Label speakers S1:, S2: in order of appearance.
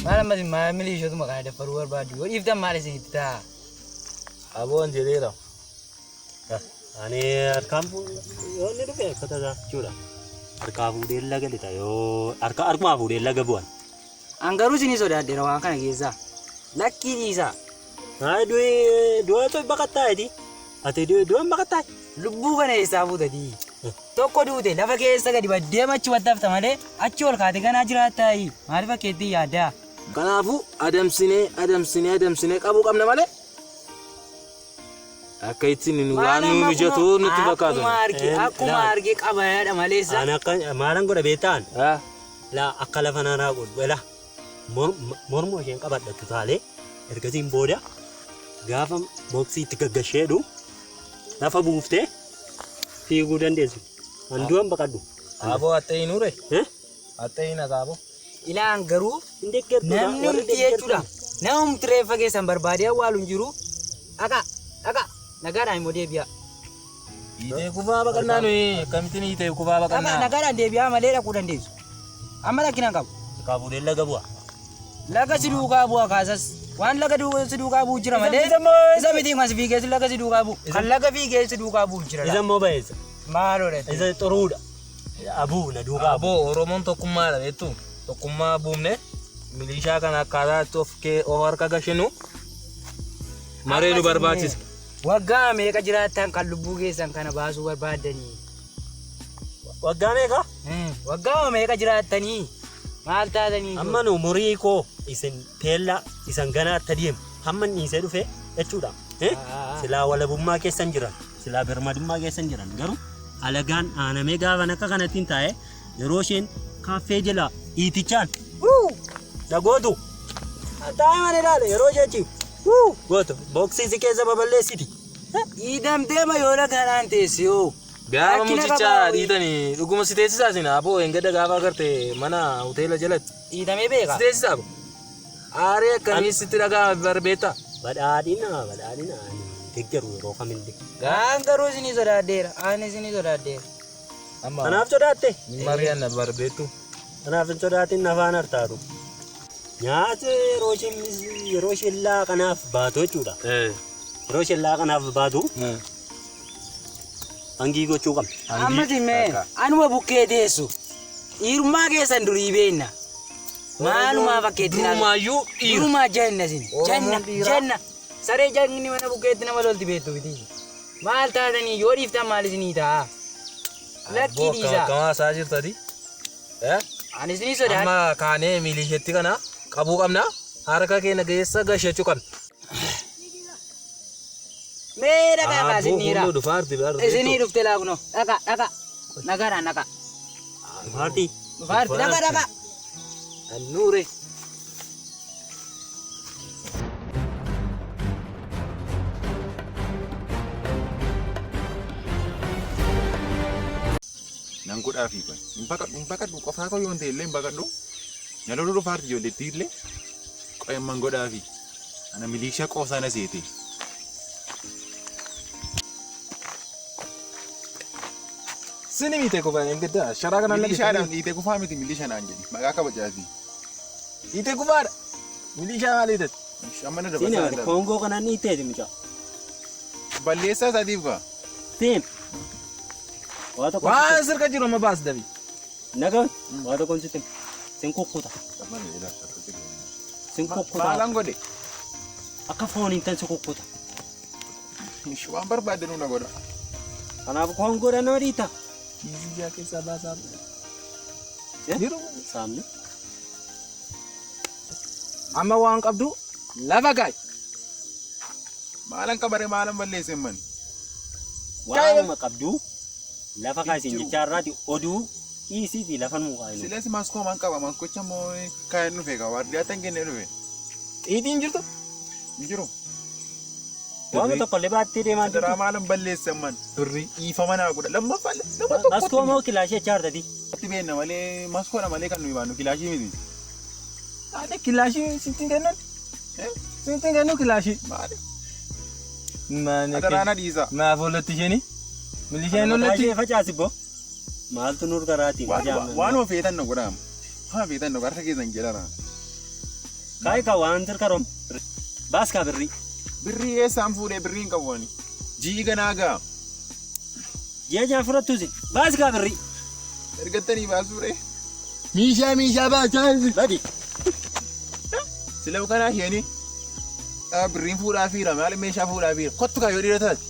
S1: Maal ammas maal milishootuma kana daffaruu barbaaddu? Yoo dhiiftan maal isinitti ta'a?
S2: Aboon jedheera.
S3: Ani harkaan yoo inni dhufe akka tasaa jechuudha. Harkaa fuudhee laga lixa yoo harka harkumaa fuudhee laga bu'an.
S1: An garuu isinii sodaadheera waan kana keessaa. Lakkii dhiisaa.
S3: Haa du'e du'atu baqattaa eti. Ati du'an baqattaa.
S1: Lubbuu kana eessaa fuutatii? Tokko duute lafa keessa gadi baddee achi wattafta malee achi ol kaate ganaa jiraattaayi. Maaliif akkeetti yaaddaa?
S2: Kanaafuu adamsinee adamsinee adamsinee qabuu qabna malee akka ittiin nu waan nu mijatu nutti fakkaatu.
S1: Akkuma arge akkuma arge qabaadha maleessa.
S3: Ani akka maalan godha beektaan? Laa akka lafa naanaa godhu laa morma isheen qabadhattu taalee ergasiin booda gaafa booksii itti gaggasheedhu lafa buuftee fiiguu dandeessu. An du'an baqadhu.
S2: Aboo attee nuure? Attee hin akaaboo.
S1: Ilaan garuu namni humti jechuudha. Nama humti reeffa keessan barbaadee awwaalu hin jiru. Dhaqa dhaqa nagaadhaan immoo deebi'a.
S2: Hiitee kufaa baqannaa nuyi akkamittiin hiitee kufaa
S1: Dhaqa
S2: baqannaa?
S1: nagaadhaan deebi'aa malee dhaquu dandeessu. Amma rakkina hin qabu.
S3: Harkaa fuudhee laga bu'a.
S1: Laga si duukaa bu'a kaasas. Waan laga si duukaa bu'u jira malee. Isa miti kan si fiigeessu laga si duukaa bu'u. Kan laga fiigeessu duukaa bu'u jira.
S3: Isa immoo bayeessa.
S1: Maaloodha.
S3: Isa xuruudha. Abuu na duukaa abuu.
S2: Aboo Oromoon tokkummaadha beektu. Tokkummaa buufne milishaa kana akkaataa itti of kee of harka gashinu maree nu barbaachisa.
S1: Waggaa meeqa jiraattan kan lubbuu keessan kana baasuu barbaaddanii?
S3: Waggaa meeqa?
S1: Waggaa meeqa jiraattanii? Maal taatanii?
S3: Amma nu umurii koo isin teellaa isan ganaa itti adeemu hamma inni dhiisee dhufe jechuudha. Silaa walabummaa keessan jiran, silaa birmadummaa keessan jiran garuu alagaan aanamee gaafan akka kanatti hin taa'e yeroo isheen kaaffee jala dhiitichaan na gootu. Taa'ee mana ilaale yeroo ishee achi gootu booksii si keessa baballeessiti.
S1: Dhiitamtee ma yoo laganaan teessi yoo.
S2: Gaafa
S1: Rakkina
S2: mucicha
S1: qabaa
S2: dhiitanii dhuguma si teessisaa isin aboo engada gaafa agarte mana hoteela jalatti.
S1: Dhiitamee beeka.
S2: Si teessisaa aboo. Aaree akkamii sitti dhaga'ame barbeetta.
S3: Badhaadhina badhaadhina ani deeggaru yeroo kamillee.
S1: Gaan garuu isinii sodaadheera. Ani isinii sodaadheera.
S3: Kanaaf sodaatte.
S2: Mari'anna barbeettu.
S3: Kanaaf hin sodaatin afaan hartaatu. Nyaata yeroo isheen yeroo isheen laaqanaaf baatu jechuudha. Yeroo isheen laaqanaaf baatu hangii gochuu qabna.
S1: Amma simee anuma bukkee teessu. Dhiirummaa keessan durii beenna. Maalumaa fakkeetti
S2: Durumaayyuu dhiira.
S1: Durumaa janna isin. Janna
S2: Oromoon dhiira.
S1: janna. Saree jagni mana bukkeetti nama lolti beektu miti. Maal taatanii yoo dhiiftan maal isinii ta'a? Lakkii
S2: Aboo
S1: dhiisaa.
S2: akkam isaa jirtati.
S1: Ani isinii sodaadhe.
S2: Amma kaanee milisheetti kana qabuu qabna. Harka keenya keessa gashachuu qabna.
S1: Mee dhaqaa
S2: Aboo
S1: kaasin dhiira.
S2: humna dhufaa arti barbeettu.
S1: Isinii dhufte laakunoo. Dhaqa dhaqa. Nagaadhaan dhaqa.
S3: Dhufaartii.
S1: Dhufaarti dhaqa dhaqa.
S2: Annuure.
S4: Nan godhaafi kun. Hin baqadhu hin baqadhu qofaa koo yoon ta'e illee hin baqadhu. Na loluu dhufaarti ijoollettii illee. Qo'emman godhaafi. Ana miliishaa qoosaa na seete.
S2: Sini miite kufaa engedda sharaa kanaan laga
S4: Milishaadhaan dhiite kufaa miti milisha naan jedhi. Maqaa kabajaati.
S2: Dhiite kufaadha. Milishaa maalii taate?
S4: Amma na
S3: Siin
S4: dabarsaa
S3: ani
S4: danda'a.
S3: koongoo kanaan dhiitteeti mucaa.
S4: Balleessaa isaatiif kaa.
S3: Siin. Waa tokko.
S2: Waan sirka jiru amma baas dabi.
S3: Naga waa tokko sitti. Sin kukkuta. Sin kukkuta.
S4: Maalan godhe?
S3: Akka fooniin tan si kukkuta.
S4: Waan barbaadde nu na godha.
S3: Kanaaf koongoodhaan nama dhiita.
S2: Biyyaa keessaa baasaa.
S3: Jiru. Saamni.
S2: Amma waan qabdu lafa kaa'i.
S4: Maalan qabare maalan balleesse mani.
S3: Waanuma qabdu lafa kaasin jechaa irraati oduu dhiisiiti lafa nuu kaa'inu.
S4: Silas maskoo maan qaba maskocha immoo kaa'een dhufe kaa waardiyaa tan kennee dhufe.
S2: Xiixiin jirtu?
S4: Hin jiru.
S3: Waanuma tokko illee baattee deemaa jirtu.
S4: Adaraa maalan balleesse man.
S2: Birrii.
S4: Dhiifama naa godha. Lammaffaa nama tokko.
S3: Maskoo moo kilaashii achi hartati?
S4: Itti beenna malee maskoodha malee kan nuyi baannu kilaashii miti.
S2: Ate kilaashii sittiin kennan? Sittiin kennu kilaashii.
S4: Maali?
S2: Maani
S4: Adaraa na dhiisa.
S2: Maaf ollatti isheen? Milisheen
S3: Mataa
S2: ollatti?
S3: ishee facaasi boo. Maaltu nur garaatiin
S4: Waanuma feetan na godhaama. Waanuma feetan na godha harka keessan jedhara.
S3: Kaayi kaa waan tirkaroom. Baas kaa birrii.
S4: Birrii eessaan fuudhee birrii hin qabu ani. Ji'i ganaa ga'a.
S3: Ji'a ja'a fudhattuusi. Baas kaa birrii.
S4: Ergattanii baasuure.
S5: Meeshaa meeshaa baachaa.
S3: Badi.
S4: Sila kanaa isheenii birriin fuudhaa fiira maali meeshaa fuudhaa fiira kottu kaa yoo dhiira taate.